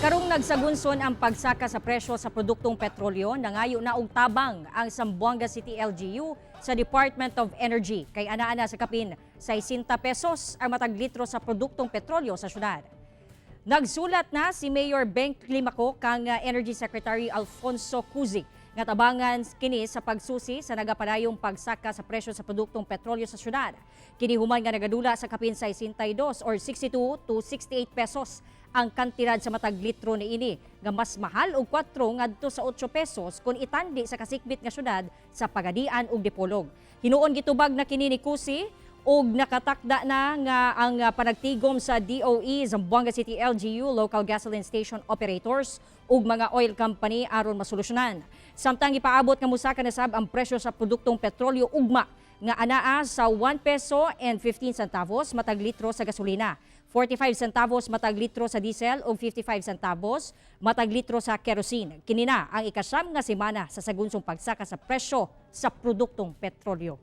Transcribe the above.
Karong nagsagunson ang pagsaka sa presyo sa produktong petrolyo, nangayo na og tabang ang Zamboanga City LGU sa Department of Energy kay anaa na sa kapin 60 pesos ang matag litro sa produktong petrolyo sa syudad. Nagsulat na si Mayor Beng Climaco kang Energy Secretary Alfonso Cusi nga tabangan kini sa pagsusi sa nagapadayong pagsaka sa presyo sa produktong petrolyo sa syudad. Kini human nga nagadula sa kapin 62 or 62 to 68 pesos ang kantidad sa matag litro niini nga mas mahal og 4 ngadto sa 8 pesos kung itandi sa kasikbit nga syudad sa Pagadian ug Dipolog. Hinuon gitubag na kini ni Cusi ug nakatakda na nga ang panagtigom sa DOE, Zamboanga City LGU, local gasoline station operators ug mga oil company aron masolusyonan. Samtang ipaabot nga musaka na sab ang presyo sa produktong petrolyo ugma nga anaa sa 1 peso and 15 centavos matag litro sa gasolina, 45 centavos matag litro sa diesel ug 55 centavos matag litro sa kerosene. Kini na ang ikasyam nga semana sa sagunsong pagsaka sa presyo sa produktong petrolyo.